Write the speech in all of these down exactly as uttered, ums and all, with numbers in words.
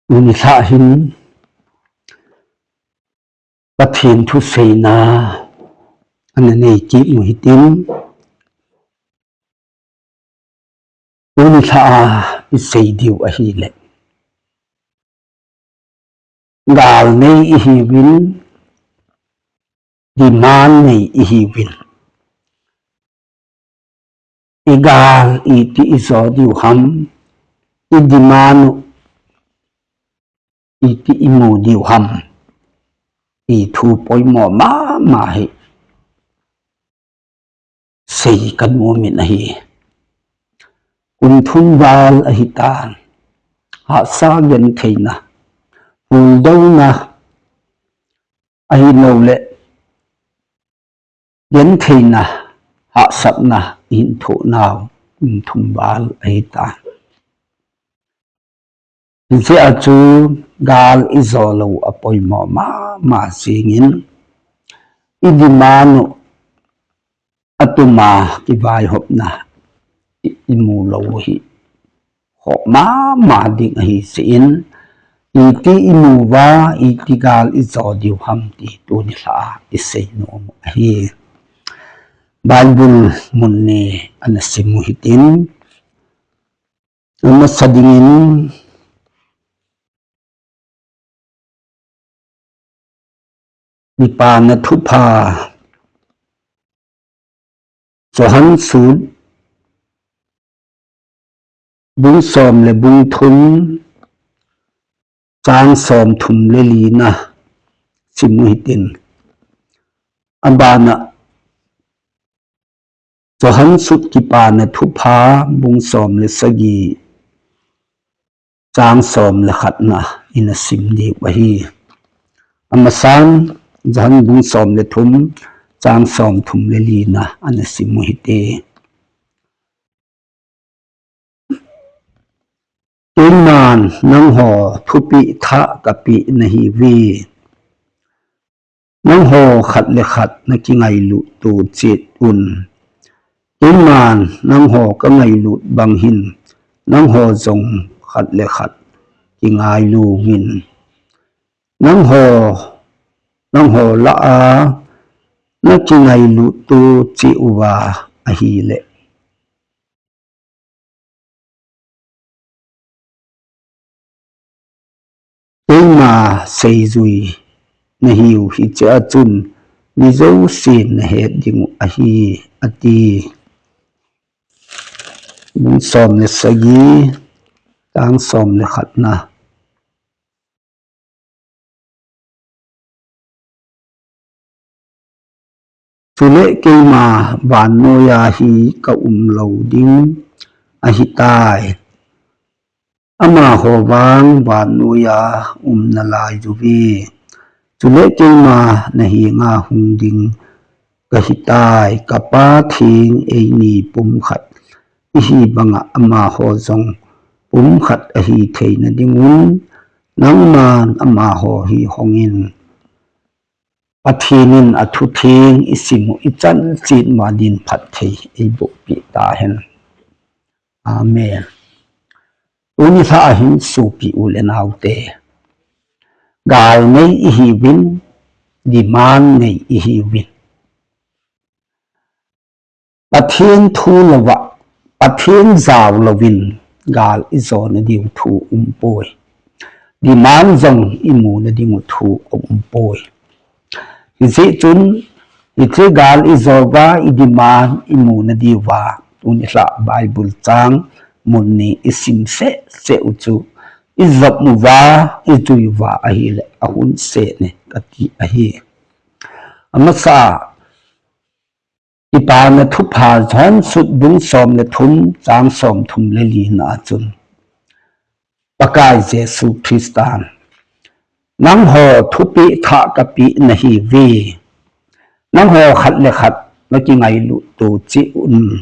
Tuni lha hin Pathen thuseina ana nei kit u hitin, tuni lha a isei diu ahile, gal nei ihiuvin, demand nei ihiuvin. Igal iti ijo diu ham, idemand u iti imu diu ham, ti thu poimo mama hi sei kanom in ahi. Kum thum val ahitan, hahsa gentheina, puldouna ahilouleh gentheina, hahsatna ihin thohnau kum thum val ahitan. Hijeh a chu gal ijo lou apoimo mama jingin, idemand u atuma kivaihopna i, imu lou hi khoh mama ding ahi jeh in, iti imu uva, iti gal ijo diu ham ti tuni lha a isei nom u ahi. Bible mun ni ana sim u hitin, amasa dingin, Kipana Thupha, Johan sut bung som le bung thum, chang som thum le li na sim u hitin. Abana Johan sut Kipana Thupha bung som le sagi, chang som le khat na ina sim diu ahi. Amasan, Johan bung som le thum, chang som thum le li na ana sim u hite. Keiman nangho thupeh thah kapeh nahiuve. Nangho khat le khat nakingailut to chet un. Keiman nangho kangailut bang hin, nangho jong khat le khat kingailu uvin. Nangho, nangho lah a nakingailut to cheh uva ahile, keima seijui nahiu hiche a chun mi jousen nahet diu ahi, ati. Bung som le sagi, chang som le khat na. Chule keima vannoiya hi kaum lou ding ahitai. Amaho vang vannoiya um nalai uve. Chule keima nahenga hung ding kahitai, ka Pa theng eini pumkhat ihi banga amaho jong pumkhat ahi theina dingun, nangman amaho hi hongin. Pathen in athutheng isim u ichan chet ma din phatthei eiboh peh tahen. Amen. Tuni lha a hin sopi u le naote, gal nei ihiuvin, demand nei ihiuvin. Pathen thu louva, Pathen jao louvin gal ijona diu thu umpoi. Demand jong imuna diu thu aumpoi. Hijeh chun, hiche gal ijouva, idemand imuna diuva, tuni lha Bible chang mun ni isim seh seh u chu, ijop uva, ijui uva ahile ahunse ne kati ahi. Amasa, Kipana Thupha Johan sut bung som le thum, chang som thum le li na a chun, Pakai Jesu Christan, nangho thupeh thah kapeh nahiuve. Nangho khat le khat nakingailut to cheh un.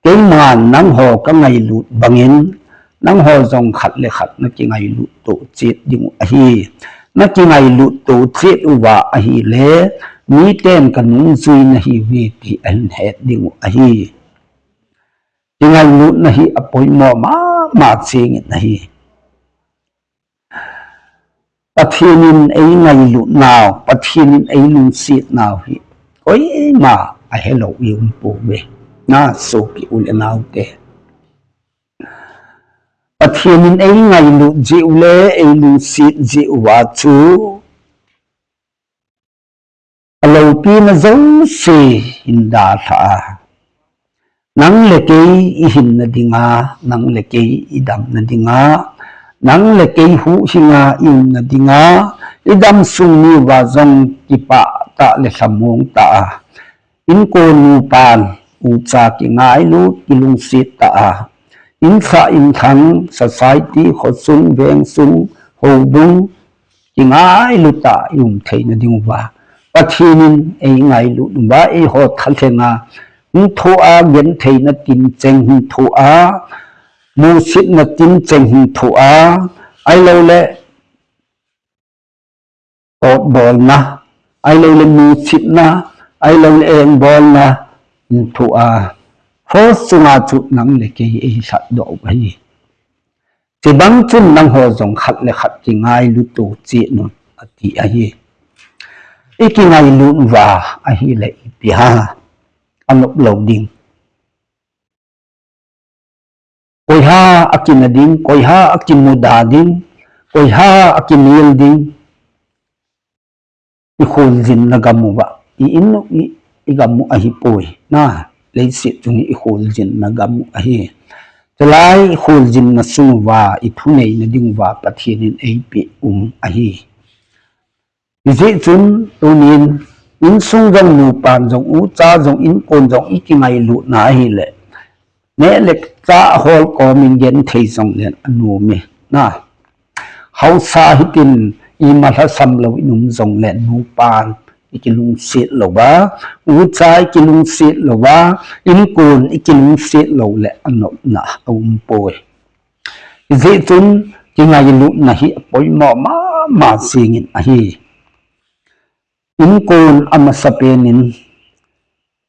Keiman nangho kangailut bangin, nangho jong khat le khat nakingailut to chet diu ahi. Nakingailut to chet uva ahile, miten kanungjui nahiuve ti ahin het diu ahi. Kingailutna hi apoimo mama jingin ahi. Pathen in eingailutnau, Pathen in eilungsetnau hi koima ahelou i um pouve. Na sopi u le nao te. Pathen in eingailut jeh u le eilungset jeh uva chu aloupina jouse hin dalha a, nang le kei ihinna dinga, nang le kei idamna dinga, nang le kei huhhinga iumna dinga, idam sung niuva jong kipah tah le lhamong tah a, inkon nupan, ucha kingailut, kilungset tah a, insah inlhang, society, khosung, vengsung, houbung, kingailut tah a ium theina diuva Pathen in eingailut uva, eiho thalhenga hung thoh a, gentheina tincheng hung thoh a, musitna tincheng hung thoh a, ahilouleh totbolna, ahilouleh musitna, ahilouleh engbolna hung thoh a, cross chunga chu nang le kei eilhatdoh u ahi. Chubang chun nangho jong khat le khat kingailut u cheh un, ati ahi. Ikingailut uva ahile ipi ham anop lou ding? Koiham akina ding, koiham akimuda ding, koiham akinel ding? Ikholjinna gam uva, i-in u, i, igam u ahipoi. Na, leiset chung hi ikholjinna gam u ahi. Chulai ikholjinna sung uva ithuneina diuva Pathen in eipeh u ahi. Hijeh chun tunin insung jong, nupan jong, ucha jong, inkon jong ikingailutna ahile, neh le chah holkomin genthei jongle anom e. Na, haosa hitin ima lhasam lou in um jongle nupan ikilungset louva, ucha ikilungset louva, inkon ikilungset loule anopna aumpoi. Hijeh chun kingailutna hi apoimo mama jingin ahi. Inkon amasapen in,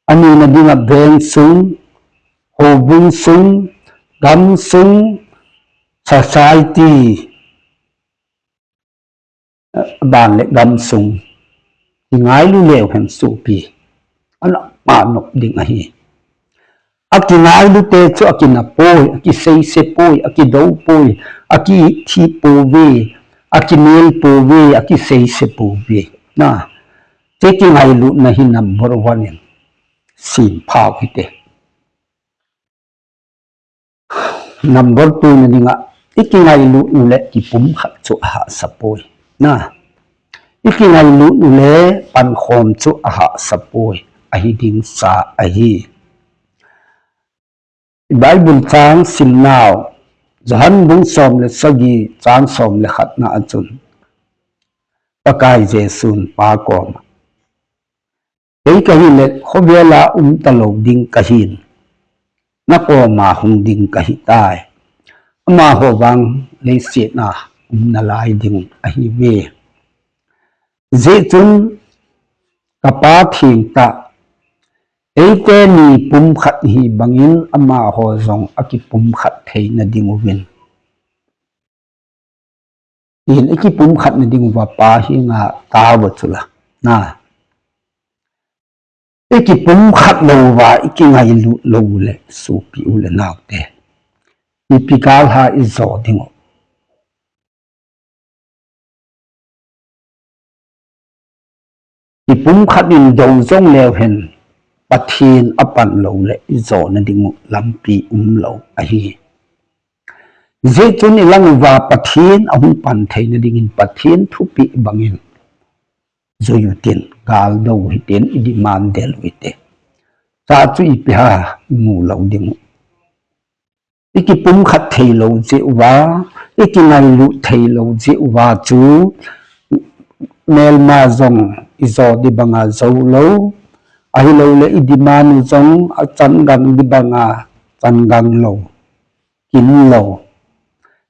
anina dinga vengsung, houbung sung, gamsung, society, aban le gamsung kingailu leu hen sopi, anop ma nop ding ahi. Akingailute chu akinapoi, akiseisepoi, akidoupoi, akithi pouve, akinelpouve, akiseisepouve. Na, hiche kingailutna hi number one in simphau hite. Number two na dinga, ikingailut u le kipumkhat chu ahahsapoi. Na, ikingailut u le pankhom chu ahahsapoi, ahi ding sa ahi. Bible chang simnau, Johan bung som le sagi chang som le khatna a chun, Pakai Jesun Pa koma, kei kahile khovela um talou ding kahin, nakoma hung ding kahitai. Amaho vang leiset a um nalai ding ahiuve. Hijeh chun ka Pa thengtah, eiteni pumkhat hi bangin amaho jong akipumkhat theina dinguvin. Tin, ikipumkhatna dinguva Pa henga tauva chula. Na, ikipumkhat louva ikingailut lou le sopi u le naote, ipi gal ham ijo dingu? Ipumkhat in jou jong leu hen, Pathen apan lou le ijona dingu lampi umlou ahi. Hijeh chun ilang uva Pathen ahung pan theina dingin Pathen thupeh bangin jui utin, gal dou hitin, i demand del u hite. Chuche chu ipi ham imu lou dingu? Ikipumkhat theilou jeh uva, ikingailut theilou jeh uva chu, melma jong ijo ding banga jou lou, ahilouleh i demand u jong achan gang ding banga chan gang lou, kin lou,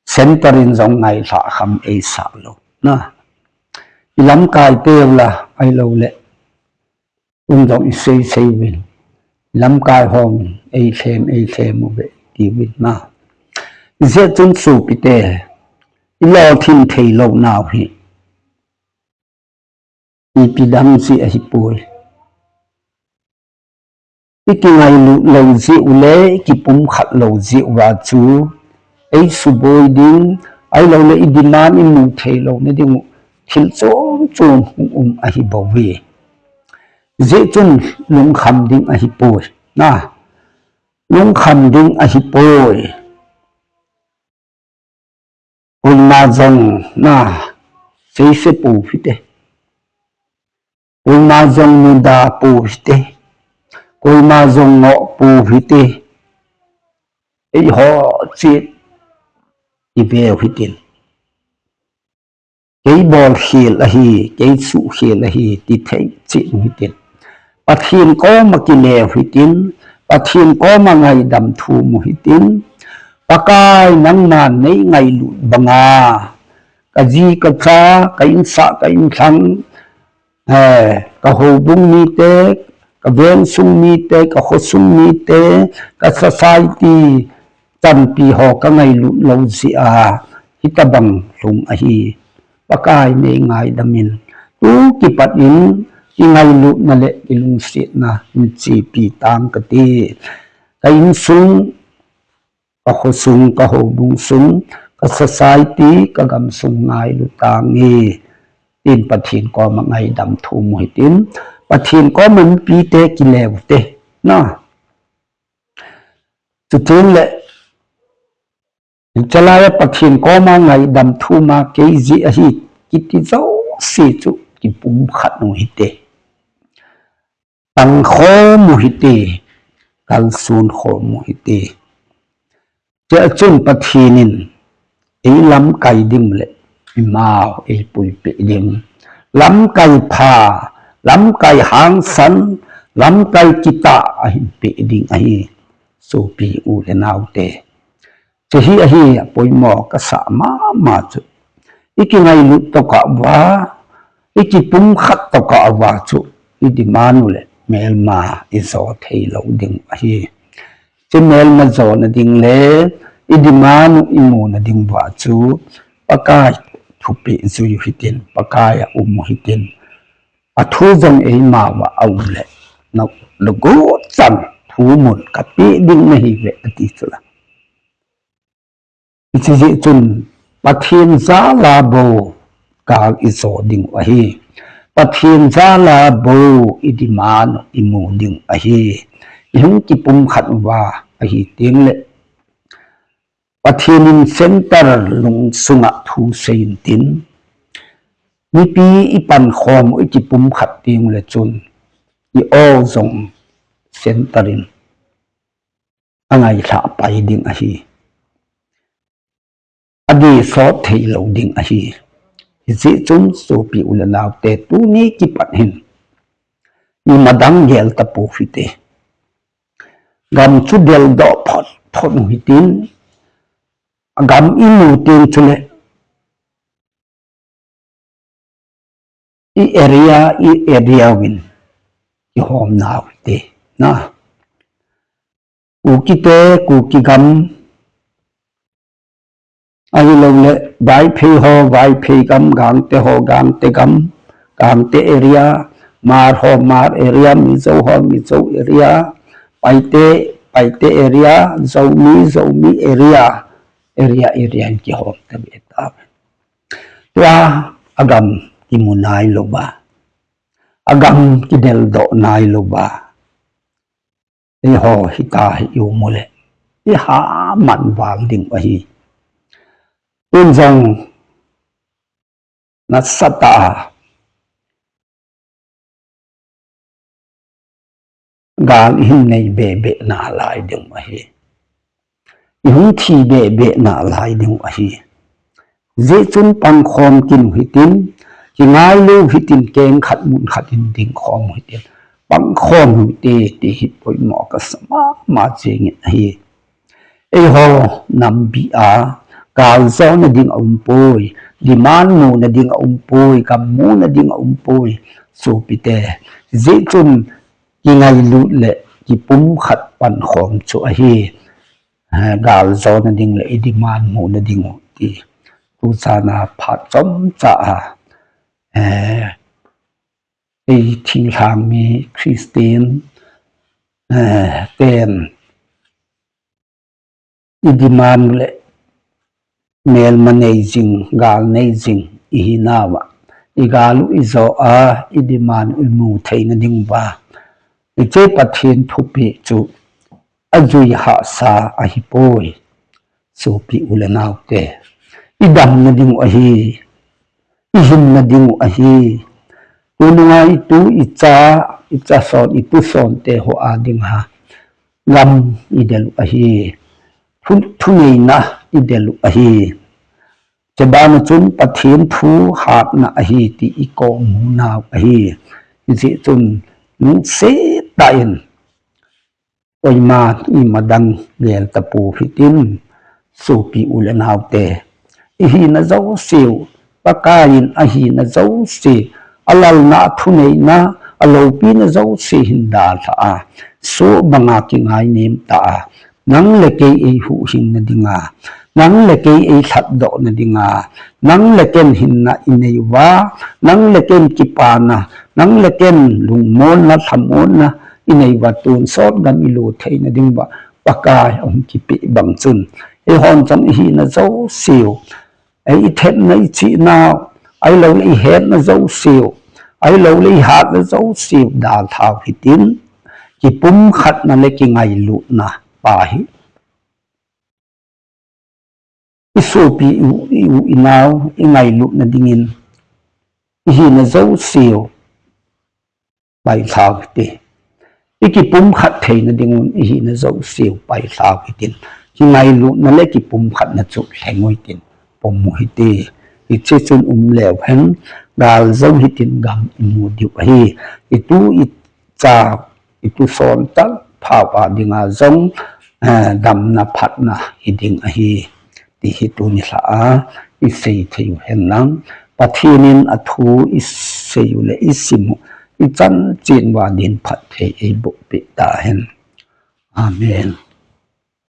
center in jong ngailhah kham eisah lou. Na, ilamkai teu la, ahilouleh, tun jong isei sei uvin, lamkai hon eilhem, eilhem uve, tiuvin na. Hijeh chun sopite, ilolhin theilou nau hi, ipi dang jeh ahipoi. Ikingailut lou jeh u le ikipumkhat lou jeh uva chu eisuboi ding, ahilouleh i demand imu thei louna ding u thil chom chom hung um ahibouve. Jeh chun lungkham ding ahipoi. Na, lungkham ding ahipoi. Koima jong na seise pou hite. Koima jong muda pou hite. Koima jong ngoh pou hite. Eiho cheh iveu hitin. Kei bolkhel ahi, kei suhkhel ahi, ti thei cheh u hitin. Pathen koma kile u hitin, Pathen koma ngaidam thum u hitin. Pakai nangman neingailut banga, kaji kacha, ka insah ka inlhang, eh, ka houbung mite, ka vengsung mite, ka khosung mite, ka society chanpi ho kangailut lou jeh a, hitabang lhung ahi. Pakai neingaidam in, tu kipat in, kingailutna le kilungsetna in chepi tang kati. Ka insung, ka khosung, ka houbung sung, ka society, ka gamsung ngailu tange, tin Pathen koma ngaidam thum u hitin, Pathen koma mipite kile u hite. Na. Chuteng le, chalai a Pathen koma ngaidam thum a kei jeh ahi kiti jouse chu kipumkhat u hite. Pangkhom u hite, kalson khom u hite. Chea chun Pathen in eilamkai ding le imau eipuipeh ding. Lamkai pha, lamkai hangsan, lamkai kitah ahin peh ding ahi. Sopi u le naote. Chehi ahi apoimo kasah mama chu. Ikingailut tokah uva, ikipumkhat tokah uva chu, i demand u le melma ijo thei lou ding ahi. Chu melma jona ding le, i demand u imu na ding uva chu, Pakai thupeh jui u hitin, Pakai a um u hitin. Athu jong eima uva aum le, na, nagot chan thu mun kapeh ding nahiuve ati chu la. Hiche jeh chun Pathen jal a bou gal ijo ding u ahi. Pathen jal a bou i demand u imu ding u ahi. Ihung kipumkhat uva ahi teng le Pathen in center lungsunga thu seiyin tin, mipi ipankhom u ikipumkhat teng le chun i-o jong center in angailhah pai ding ahi. Adih sot thei lou ding ahi. Hijeh chun sopi u le naote tuni kipat hin imadang gel tapou hite. Gam chu deldoh phot phot u hitin, agam imu teng chule i area, i area uvin kihom nau hite. Na. Kukite, Kuki gam, ahilouleh Vaiphei ho, Vaiphei gam, Gangte ho, Gangte gam, Gangte area, Hmar ho, Hmar area, Mizo ho, Mizo area, Paite, Paite area, Zomi, Zomi area, area, area in kihom tabe ta. Tua agam kimu nailouva, agam kideldoh nailouva, eiho hita hi i-um u le, iha man val ding u ahi. Tun jong nasatah a gal ihin nei bebe nalai ding u ahi. Ihung thi bebe nalai ding u ahi. Hijeh chun pangkhom kit u hitin, kingailu hitin, keng khat mun khat in dingkhom u hitin, pangkhom u hite, ti hi poimo kasa mama jengin ahi. Eiho nampi a, gal jona ding aumpoi, demand muna ding aumpoi, gam muna ding aumpoi, sopite. Hijeh chun kingailut le kipumkhat pankhom chu ahi. Eh, gal jona ding le i demand muna ding u ti. Tuchan a phat chomcha a, eh, ei thinglhang mi Christian, eh, ten i demand le melma nei jing, gal nei jing i hinauva, i gal u i jo a, i demand u i mu theina ding uva, i che Pathen thupeh chu ajui hahsa ahipoi. Sopi u le naute, i damna ding u ahi, i hinna ding u ahi. Tununga i tu i cha, i cha son, i pu son te ho a dinga gam i del u ahi. Thu, thuneina i del u ahi. Chubana chun Pathen thu hatna ahi ti i ko mu nau ahi. Hijeh chun lungset tah in koima i madang gel tapou hitin, sopi u le naute. I hina jouse u, Pakai in a hina jouse, a lalna, a thuneina, a loupina jouse hin dalha a, soh banga kingainem ta a, nang le kei ei huhhingna dinga, nang le kei ei lhatdohna dinga, nang le ken hinna i nei uva, nang le ken kipana, nang le ken lungmonna, lhamonna i nei uva, tonsot gam i lut theina ding uva Pakai ahung kipeh bang chun, eihon jong i hina jouse u, ei i thepna, i chihna, ahilou le i hetna jouse u, ahilou le i hatna jouse u dalhau hitin, kipumkhatna le kingailutna pa hi. I sopi u, i u, i nau, i ngailutna dingin, i hina jouse u pailhau hite. I kipumkhat theina dingun i hina jouse u pailhau hitin, kingailutna le kipumkhatna chu lheng u hitin, pom u hite. Hiche chun um leu hen, gal jou hitin gam i mu diu ahi. I tu i cha, i tuson talphau a dinga jong, eh, damna phatna hi ding ahi, ti hi tuni lha a i sei thei u hen lang. Pathen in a thu i sei u le i sim u, i chan chen uva din phatthei ei boh peh ta hen. Amen.